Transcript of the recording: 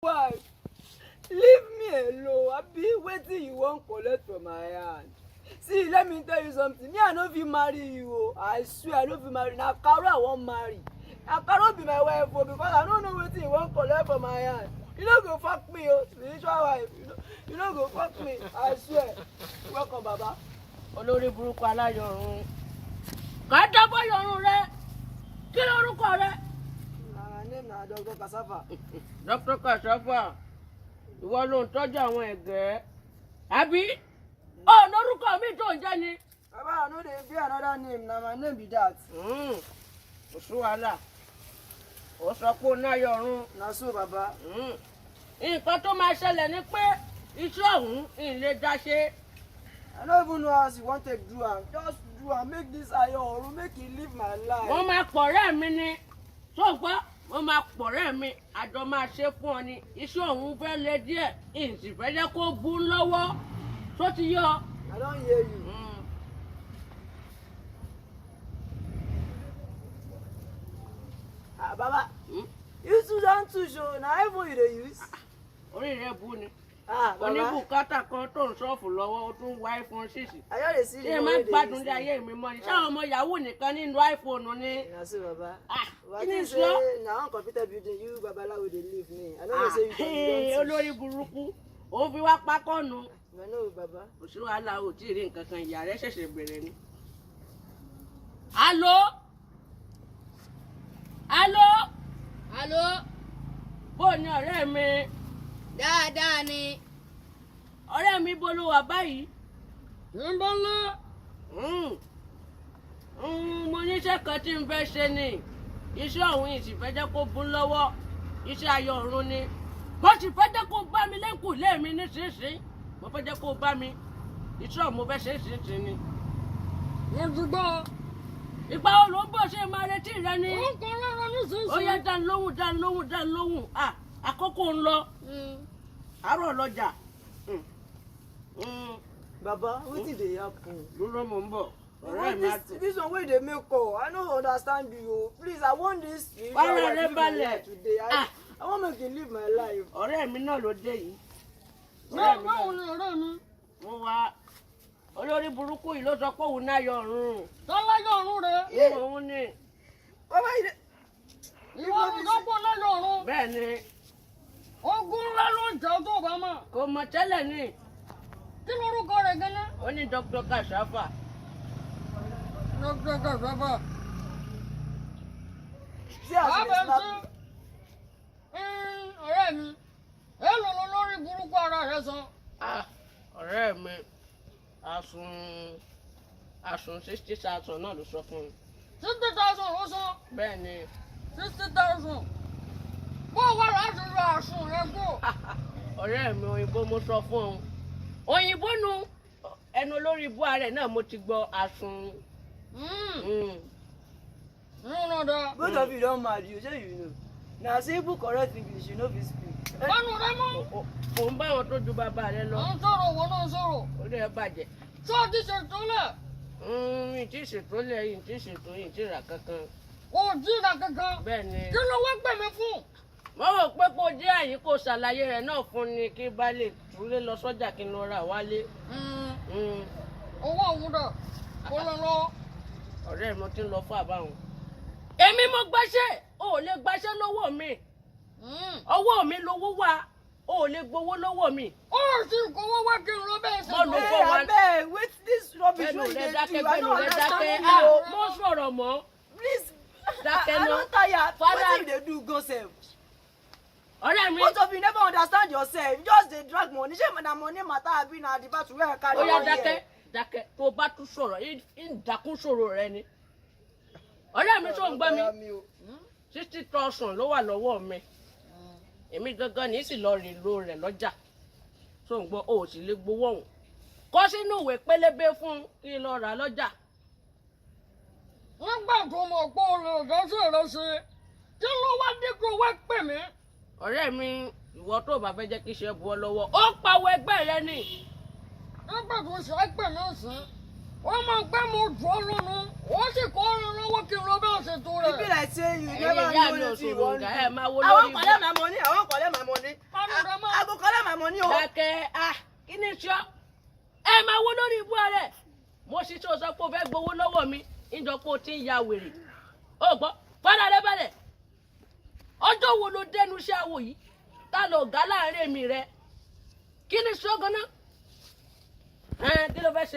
Wife, leave me alone. Abi wetin you wan collect from my hand? See, let me tell you something. Me, I no fit marry you o. I swear, I no fit marry. Na Caro I wan marry. Na Caro be my wife o, because I no know wetin you wan collect from my hand. You no go fuck me o, spiritual wife. You no go fuck me, I swear. Welcome, baba. Olórí burúkú aláyọrun kà á dábọ̀ yọrun rẹ. Kí lórúkọ rẹ? Na my name na Dr. Cassava. Dr. Cassava, ìwọ ló ń tọ́jú àwọn ẹ̀gẹ́, àbí ó lórúkọ mi tó ń jẹ́ ni? Baba, I no dey bear another name. Na my name be that. Kò sí wàhálà, ó sọ pé ó ná yọrun. Na so, baba. Nǹkan tó máa ṣẹlẹ̀ ni pé iṣẹ́ ọ̀hún ń lè dá ṣe. I no even know as you wan take do am. Just do am, make this ayo orun make e live my life. Wọ́n máa pọ̀rẹ́ mi ni tó gbọ́, wọ́n máa pọ̀rẹ́ mi, àjọ máa ṣe fún ọ ni. Iṣẹ́ ọ̀hún fẹ́ lé díẹ̀, ìsì fẹ́ jẹ́ kó bú lọ́wọ́ tó ti yọ. I don hear you. Ah, baba, you too don tush o. Na iPhone you dey use? Orí rẹ bu ni. Ah, baba. Oníbùkátà kan tó ń sọ́ọ̀fù lọ́wọ́, ó tún wá iPhone 6. I just dey see the Ṣé one má wey dey gbádùn use. ní ayé mi mọ́ ni? Sáwọn ọmọ yahoo nìkan nínú iPhone ni? Na so, baba. Ah, But kí I ni think sọ? say na one computer building you babalawo dey live me. I no know say you don you don tush. Olórí burúkú, òun fi wá pákọ́nù. I know, baba. Kò sí wàhálà, ò tí ì rí nǹkan kan, ìyá rẹ ṣẹ̀ṣẹ̀ bẹ̀rẹ̀ ni. Alo, alo. Alo. Bó o ní, ọ̀rẹ́ mi? Dáadáa ni. Ọ̀rẹ́ mi, bó ló wà báyìí? Ń bọ́ ńlá. Mo níṣẹ́ kan tí n fẹ́ ṣe ni. Iṣẹ́ ọ̀hún yìí sì fẹ́ jẹ́ kó bún lọ́wọ́. Iṣẹ́ ayọ̀ ọ̀run ni. Mo sì fẹ́ jẹ́ kó bá mi lẹ́kùn lé mi nísinsìnyí. Mo fẹ́ jẹ́ kó bá mi. Iṣẹ́ ọ̀hún mo fẹ́ ṣe é ṣinṣin ni. Mo ti gbọ́. Ìgbà wo ló ń bọ̀? Ṣe máa retí rẹ ni? Ó ń kọ́ rárá nísinsìnyí. Ó yẹ, dá lóhùn, dá lóhùn, dá lóhùn. Ah, àkókò ń lọ, àárọ̀ lọ́jà. Baba, wetin dey happen? Dúró, mò ń bọ̀, ọ̀rẹ́ mi á This one wey dey make call, I no understand you o. Please, I want this spiritual Wàhálà wife rẹ live my balẹ̀. life today. Ah. I wan make you live my life. Ọ̀rẹ́ mi náà ló dé yìí. Ọ̀rẹ́ mi Báwo náà ni, ọ̀rẹ́ mi? Mo wá. Olórí burúkú yìí ló sọ pé òun náà yọ ọ̀run. Tọ́lájọ́ ọ̀run rẹ̀. Òun ni. Baba, you dey. Ìwọ ló sọ pé ọlájọ́ ọ̀run. Bẹ́ẹ̀ ni. Ogun ńlá ló ń jẹ́ tó bá mọ̀. Kò mọ̀ tẹ́lẹ̀ ni. Kí lorúkọ rẹ̀ gẹ́lẹ́? Ó ní Dr. Kashafa. Dr. Kashafa. See as you dey Bàbá snap. sí ọ̀rẹ́ mi. Èlò ló lórí burúkú ara rẹ̀ sọ? Ah, ọ̀rẹ́ mi, àsùn 60,000 náà ló sọ fún mi. 60,000 ló sọ. Bẹ́ẹ̀ ni. 60,000. Bó o wá láti ra àsùn rẹ kú? Ọ̀rẹ́ mi, òyìnbó mo sọ fún ọ, òyìnbó nu ẹnu olórí ibú ààrẹ náà mo ti gbọ́ àsùn. Nínú dá. Both of you don mad you, shey you know? Na simple correct English you no fit speak. Eh, Bánu rẹ mọ́. Kò ń bá wọn tó ju bàbá rẹ lọ. À ń sọ̀rọ̀, òwò náà sọ̀rọ̀. Orí ẹ bàjẹ́. Ṣé o ti ṣètò lẹ̀? Yìí tí ṣètò lẹ̀, yìí tí ṣètò, yìí tí rà kankan. Kò tí ì rà kankan. Bẹ́ẹ̀ ni. Kí ló wá pè mí fún? Mo rò pé kó jẹ́ àyín kó ṣàlàyé rẹ̀ náà fún ni, kí bá lè túlé lọ sọ́jà kí n lọ rà wálé. Owó òun dà? Kó lọ lọ. Ọ̀rẹ́ mi ti ń lọ fún àbáwọn. Èmi mo gbàṣẹ́, o ò lè gbàṣẹ́ lọ́wọ́ mi. Ọwọ́ mi lówó wà, o ò lè gbowó lọ́wọ́ mi. Ó sì kówó wá kí n lọ bẹ́ẹ̀ Mo lò ṣe. fún Hey, wa. abeg, wait, this rubbish Gbẹnu wey you rẹ dey dákẹ́, do, I gbẹnu no rẹ dákẹ́. understand Ah, you o. mo sọ̀rọ̀ mọ́. Please, Dákẹ́ I ná. don tire. Father. Wetin you dey do go sef? Ọ̀rẹ́ mi. Both of you never understand yourself. You just dey drag money. Shey na money matter abi na the battle wey I carry Ó yá, come dákẹ́, here? dákẹ́. Tó o bá tún sọ̀rọ̀, ń dákún sọ̀rọ̀ rẹ ni. Ọ̀rẹ́ mi, tó ń gbọ́ mi, 60,000 ló wà lọ́wọ́ mi. Èmi gangan ní sì lọ rìn lo rẹ̀ lọ́jà. Tó ń gbọ́, o ò sì lè gbowó ọ̀hún. Kọ sínú ìwé pélébé fún kí n lọ rà lọ́jà. Nígbà tó mọ̀ pé o lè dá sí rẹ ṣe, kí ló wá dé kó wá pè mí? Ọ̀rẹ́ mi, ìwọ tó o bá fẹ́ jẹ́ kí iṣẹ́ bu ọ lọ́wọ́, ó pawọ́ ẹgbẹ́ rẹ ni. Nígbà tó ṣe é pè mí sí. Ó máa gbé mo jù ọ́ lọ́nu, ó sì kó orin lọ́wọ́ kí n lọ bẹ́ẹ̀ ṣètò E be rẹ̀. like say you Ẹ̀yin never ìyá know mi ò wetin you sòrò wan ǹgà, do. ẹ máa wo I wan lórí collect my money, I wan collect my money. Kánú rẹ mọ́. I go collect my money o. Dákẹ́ ah, kí ni ṣọ́? Ẹ máa wo lórí ibú rẹ̀. Mo sì tó sọ pé o fẹ́ gbowó lọ́wọ́ mi, ìjọ pé o ti ń ya wèrè. Ó gbọ́, fọ́nà rẹ balẹ̀. Ọjọ́ wo ló dẹnu iṣẹ́ awo yìí? Ta ló gá láàrin èmi rẹ? Kí ni ṣọ́ gan-an? Ẹ kí ló fẹ́ ṣe?